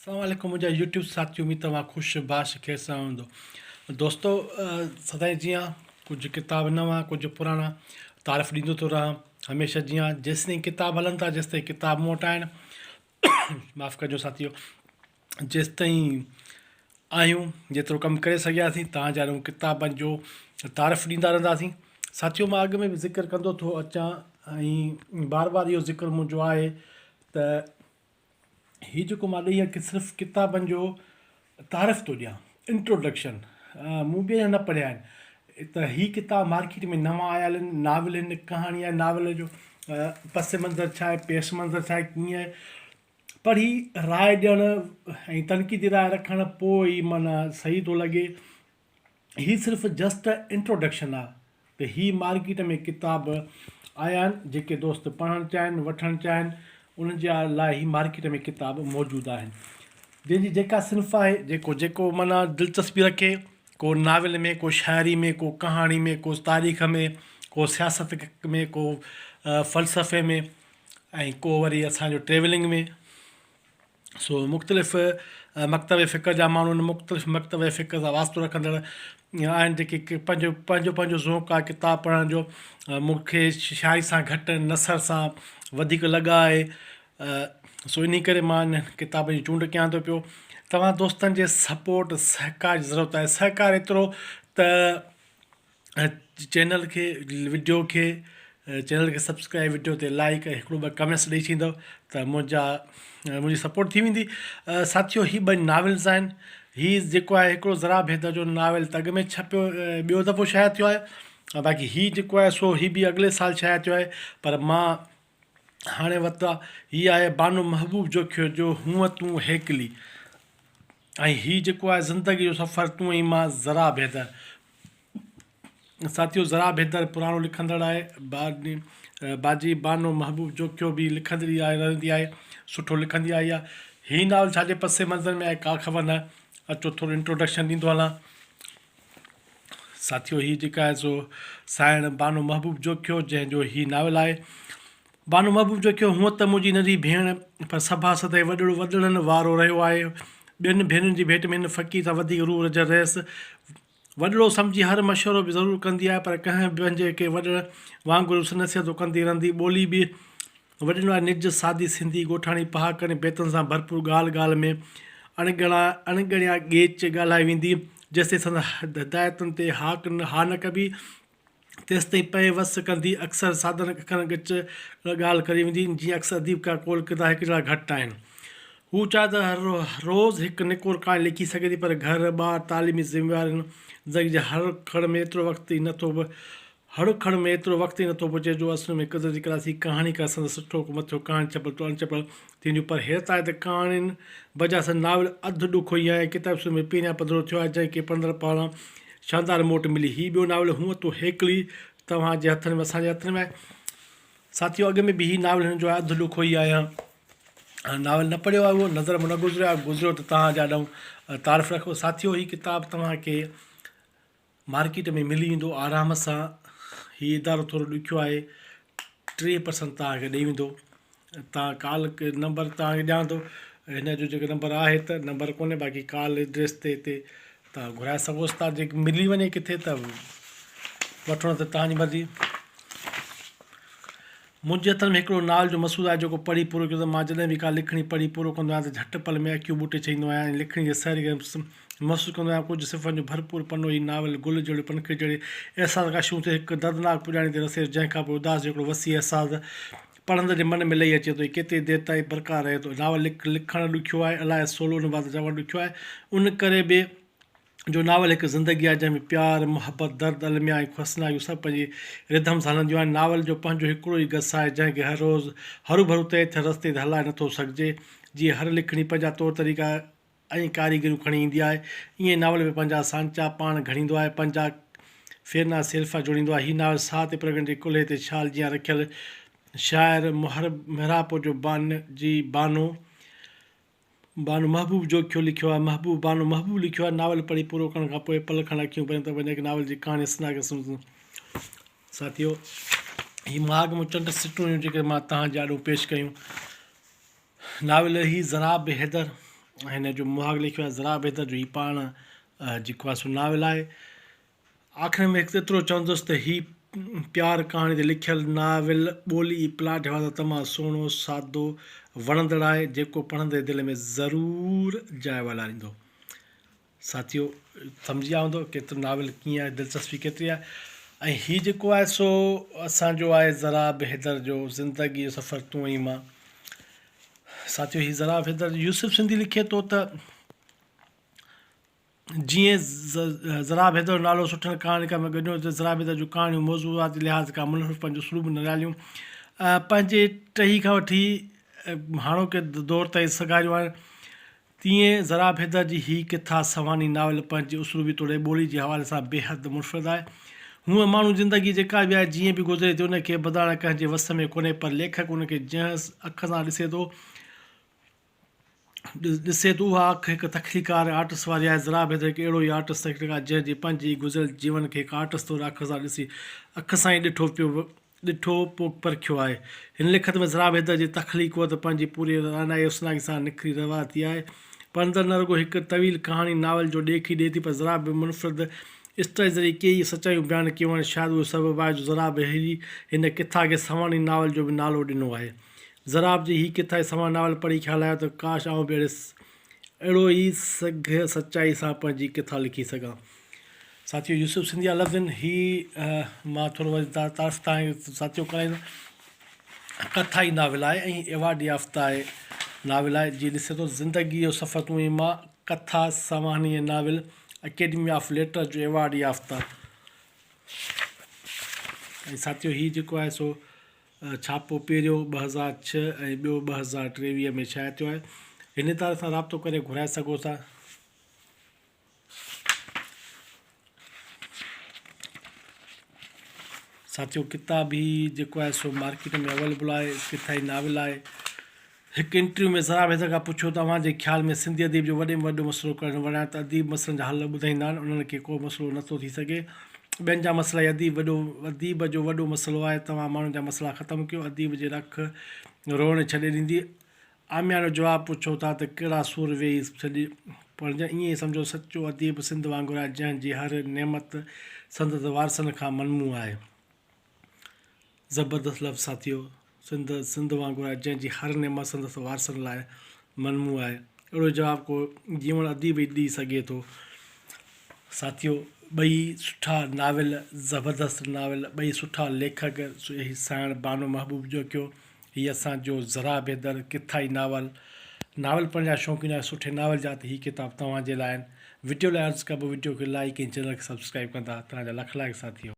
السلام عليڪم منهنجا يوٽيوب ساٿيو اميد توهان خوش باش خير سان هوندو دوستو سدائين جيان ڪجهه ڪتاب نوان ڪجهه پراڻا تعارف ڏيندو ٿو رهان هميشه جيان جيستائين ڪتاب هلن ٿا جيستائين ڪتاب مون وٽ آهن معاف ڪجو ساٿيو جيستائين آهيون جيترو ڪم ڪري سگهياسين توهان جا ڪتابن جو تعارف ڏيندا رهنداسين ساٿيو مان اڳ ۾ به ذڪر ڪندو ٿو اچان ۽ بار بار اهو ذڪر منهنجو آهي ته هي جيڪو مان ڏئي آهي صرف ڪتابن جو تعارف ٿو ڏيان انٽروڊڪشن مون به اڃا نه پڙهيا آهن ته هي ڪتاب مارڪيٽ ۾ نوان آيل آهن ناول آهن ڪهاڻي آهي ناول جو پس منظر ڇا آهي پيش منظر ڇا آهي ڪيئن آهي پڙهي راء ڏيڻ ۽ تنقيدي راء رکڻ پوء ئي معنيٰ صحيح ٿو لڳي هي صرف جسٽ انٽروڊڪشن آ ته هي مارڪيٽ ۾ ڪتاب آيا آهن جيڪي دوست پڙهڻ چاهين وٺڻ چاهين انهن جي لاء هي مارڪيٽ ۾ ڪتاب موجود آهن جنهن جي جيڪا صنف آهي جيڪو جيڪو معنيٰ دلچسپي رکي ڪو ناول ۾ ڪو شاعري ۾ ڪو ڪهاڻي ۾ ڪو تاريخ ۾ ڪو سياست ۾ ڪو فلسفي ۾ ۽ ڪو وري اسانجو ٽريولنگ ۾ سو مختلف مڪتب فڪر جا ماڻهو آهن مختلف مڪتب فڪر سان واسطو رکندڙ آهن جيڪي پنهنجو پنهنجو پنهنجو ذوق آهي ڪتاب پڙهڻ جو مون کي شاعري سان گهٽ نثر سان وڌيڪ لڳاء آهي سو انهي ڪري مان هن ڪتاب جي چونڊ ڪيان ٿو پيو توهان دوستن جي سپورٽ سهڪار جي ضرورت آهي سهڪار ايترو ته چينل کي وڊيو کي چينل کي سبسڪرائب وڊيو تي لائڪ ۽ هڪڙو ٻه ڪمينٽس ڏئي ڇڏيندو ته منهنجا منهنجي سپورٽ ٿي ويندي ساٿيو هي ٻه ناولز آهن هي جيڪو آهي هڪڙو ذرا ڀيد جو ناول ته اڳ ۾ ڇپيو ٻيو دفعو شايع ٿيو آهي باقي هي جيڪو آهي سو هي به اڳلي سال شايع ٿيو آهي پر مان هاڻي ورتو آهي هي آهي بانو محبوب جوکيو جو هونء تون هيڪلي ۽ هي جيڪو آهي زندگي جو سفر تون ۽ مان ذرا ڀيد ساٿيو ضراب حيدر پراڻو لکندڙ آهي باجي بانو محبوب جوکيو به لکندڙي آهي رهندي آهي سٺو لکندي آئي آهي هي ناول ڇا جي پس منظر ۾ آهي ڪا خبر نه اچو ٿورو انٽروڊڪشن ڏيندو هلان ساٿيو هي جيڪا آهي سو سائڻ بانو محبوب جوکيو جنهن جو هي ناول آهي بانو محبوب جوکيو هونء ته منهنجي ننڍي ڀيڻ پر سڀاء سدائين وڏڙو وڏڙن وارو رهيو آهي ٻين ڀيڻن جي ڀيٽ ۾ هن فقير سان وڌيڪ روح رجهيل رهيس وڏڙو سمجهي هر مشورو به ضرور ڪندي آهي پر ڪنهن به پنهنجي ڪنهن وڏڙ وانگر نصيحتون ڪندي رهندي. ٻولي به وڏين واري نج سادي سنڌي ڳوٺاڻي پهاڪن ۽ بيتن سان ڀرپور ڳالهه ڳالهه ۾ اڻ اڻڳڻيا ڳيچ ڳالهائي ويندي. جيستائين سندس هدايتن تي ها نه ڪبي تيستائين پئي وس ڪندي. اڪثر سادن اکرن ڳچ ڳالهه ڪري ويندي. جيئن اڪثر اديب ڪا قول ڪردار هڪجهڙا گهٽ آهن. هوء چاهي ته هر روز هڪ نڪور ڪهاڻي لکي سگهي ٿي پر گهر، ٻار، تعليمي ذميوارين، زندگي جي هر کڙ ۾ ايترو وقت ئي نٿو هڙ کڙ ۾ ايترو وقت ئي نٿو بچي جو اصل ۾ قدرتي ڪلاسيڪي ڪهاڻي کان سندس سٺو ڪو مٿيون ڪهاڻي ڇپيل تو اڻڇپيل ٿينديون پر حيرت آهي ته ڪهاڻين بجاء سندس ناول اڌ ڏکوئي آهي ڪتابي صورت ۾ پهريان پڌرو ٿيو آهي جنهن کي پڙهندڙ پاران شاندار موٽ ملي. هي ٻيو ناول هونء تو هيڪلي توهان جي هٿن ۾ اسان جي هٿن ۾ آهي. ساٿيو اڳ ۾ به هي ناول هن جو آهي اڌ ڏکوئي آهيان. ناول نه پڙهيو آهي اهو نظر مان نه گذريو آهي گذريو ته توهان جا ڏانهن تعارف رکو ساٿيو هي ڪتاب توهان کي مارڪيٽ ۾ ملي ويندو آرام سان هي ادارو ٿورو ڏکيو آهي 30 پرسنٽ توهان کي ڏئي ويندو توهان ڪال نمبر توهان کي ڏيان ٿو هن جو جيڪو نمبر آهي ته نمبر ڪونهي باقي ڪال ايڊريس تي هتي توهان گهرائي سگهوس ٿا جي ملي وڃي ڪٿي ته وٺڻو ته توهان جي مرضي منهنجي هٿن ۾ هڪڙو ناول جو مسودو آهي جيڪو پڙهي پورو ڪيو ته مان جڏهن به ڪا لکڻي پڙهي پورو ڪندو آهيان ته جهٽ پل ۾ اکيون ٻوٽي ڇڏيندو آهيان ۽ لکڻي جي سحر کي محسوس ڪندو آهيان ڪجهه صفحن جو ڀرپور پنو هي ناول گل جهڙي پنکڙي جهڙي احساس کان شروع ٿي هڪ دردناڪ پڄاڻي تي رسي ٿو جنهن کان پوء اداس جو هڪڙو وسيع احساس پڙهندڙ جي من ۾ لهي اچي ٿو ۽ ڪيتري دير تائين برقرار رهي ٿو ناول لکڻ ڏکيو آهي الائي سولو ان بابت چوڻ ڏکيو آهي ان ڪري به جو ناول هڪ زندگي آهي جنهن ۾ پيار، محبت، درد، الميا ۽ خوسناڪيون سڀ پنهنجي رڌم سان هلنديون آهن. ناول جو پنهنجو هڪڙو ئي گس آهي جنهن کي هر روز هروڀرو طئي ٿيل رستي تي هلائي نٿو سگهجي. جيئن هر لکڻي پنهنجا طور طريقا ۽ ڪاريگريون کڻي ايندي آهي ائين ناول به پنهنجا سانچا پاڻ گهڙيندو آهي پنهنجا ڦيرنا سيلفا جوڙيندو آهي. هي ناول ساهتيه پرڳڻي جي ڪلهي تي شال جيان رکيل شاعر محرابپور جو بان جي بانو بانو محبوب جوکيو لکيو آهي. محبوب بانو محبوب لکيو آهي. ناول پڙهي پورو ڪرڻ کان پوء پل کن اکيون ڀريم ته وڃي ناول جي ڪهاڻي حسناڪ ساٿيو هي مهاڳ مون چنڊ سٽون هيون جيڪي مان توهان جي آڏو پيش ڪيون. ناول هي ضراب حيدر هن جو مهاڳ لکيو آهي ضراب حيدر جو هي پاڻ جيڪو آهي سو ناول آهي. آخر ۾ هڪ ايترو چوندس ته هي پيار ڪهاڻي تي لکيل ناول ٻولي ۽ پلاٽ جي حوالي سان تمام سهڻو، سادو، وڻندڙ آهي جيڪو پڙهندي دل ۾ ضرور جاء والاريندو. ساٿيو سمجهي ويا هوندو ڪيترو ناول ڪيئن آهي دلچسپي ڪيتري آهي ۽ هي جيڪو آهي سو اسانجو آهي ضراب حيدر جو زندگي جو سفر تون ۽ مان ساٿيو هي ضراب حيدر يوسف سنڌي لکي ٿو ته جيئن ضراب حيدر جو نالو سٺن ڪهاڻيڪار ۾ ڳڻيو ته ضراب حيدر جون ڪهاڻيون موضوعاتي لحاظ کان منحرف پنهنجو اسلوب نراليون پنهنجي ٽهي کان وٺي هاڻوڪي دور تائين سگهاريون آهن تيئن ضراب حيدر جي هي ڪٿا سوانحي ناول پنهنجي اسلوبي توڙي ٻولي جي حوالي سان بيحد منفرد آهي. هونء ماڻهو زندگي جيڪا به آهي جيئن به گذري ٿي ان کي بدلائڻ ڪنهن جي وس ۾ ڪونهي پر ليکڪ ان کي جنهن اک سان ڏسي ٿو ڏسي ٿو اها اک هڪ تخليقڪار ۽ آرٽسٽ واري آهي. ضراب حيدر هڪ اهڙو ئي آرٽسٽ تخليقڪار آهي جنهن جي پنهنجي گذريل جيون کي هڪ آرٽسٽ طور اک سان ڏسي اک سان ئي ڏٺو پيو ڏٺو، پوک پرکيو آهي. هن لکت ۾ ضراب حيدر جي تخليق قوت پنهنجي پوريء رعنائي حسناڪي سان نکري روا ٿي آهي. پڙهندڙ نه رڳو هڪ طويل ڪهاڻي، ناول، جو ڏيک ئي ڏئي ٿي پر ضراب به منفرد اسٽائيل ذريعي ڪيئي سچايون بيان ڪيون آهن. شايد اهو سبب آهي جو ضراب هي هن ڪٿا کي سوانحي ناول جو به نالو ڏنو آهي. ضراب جي هي ڪٿا ۽ سوانحي ناول پڙهي خيال آيو ته ڪاش آئون به اهڙي اهڙو ئي سگهه سچائي سان پنهنجي ڪٿا لکي سگهان. ساٿيو يوسف سنڌيا لفظ آهن هي مان ٿورو وري تعارف تان ساٿيو ڪرائيندم ڪٿا ئي ناول آهي ۽ ايوارڊ يافته آهي ناول آهي جي ڏسي ٿو زندگي جو سفر تون ئي مان ڪٿا سوانحي ناول اڪيڊمي آف ليٽر جو ايوارڊ يافته ۽ ساٿيو هي جيڪو آهي سو ڇاپو پهريون 2006 ۽ ٻيو 2023 ۾ شايع ٿيو آهي. هن اداري سان رابطو ڪري گهرائي سگهو ٿا. ساٿيو ڪتاب هي جيڪو آهي سو مارڪيٽ ۾ اويليبل آهي ڪٿائي ناول آهي. هڪ انٽرويو ۾ ضراب حيدر کان پڇيو ته اوهان جي خيال ۾ سنڌي اديب جو وڏي ۾ وڏو مسئلو ڪهڙو وڻيا ته اديب مسئلن جا حل ٻڌائيندا آهن انهن کي ڪو مسئلو نه ٿو ٿي سگهي ٻين جا مسئلا ئي اديب وڏو اديب جو وڏو مسئلو آهي توهان ماڻهن جا مسئلا ختم ڪيو اديب جي رک روئڻ ڇڏي ڏيندي عامياڻو جواب پڇو ٿا ته ڪهڙا سور ويهي ڇڏي پڙهجن ائين ئي سمجهو سچو اديب سنڌ وانگر آهي جنهن جي هر نعمت سندس وارثن کان منمون آهي. زبردست لفظ ساٿيو سنڌ سنڌ وانگر آهي جنهن جي هر نعمت سندس وارثن لاء منموع آهي اهڙو جواب ڪو جيوڻ اديب ئي ڏئي سگهي ٿو ساٿيو ٻئي سٺا ناول زبردست ناول ٻئي سٺا ليکڪ هي سائڻ بانو محبوب جوکيو هي اسان جو ذرا بيدر ڪٿائي ناول ناول پڙهڻ جا شوقين آهيو سٺي ناول جا ته هي ڪتاب توهان جي لاء آهن وڊيو لاء عرض ڪبو وڊيو کي لائيڪ ۽ چينل کي سبسڪرائب ڪندا توهان جا لک لائق ساٿيو.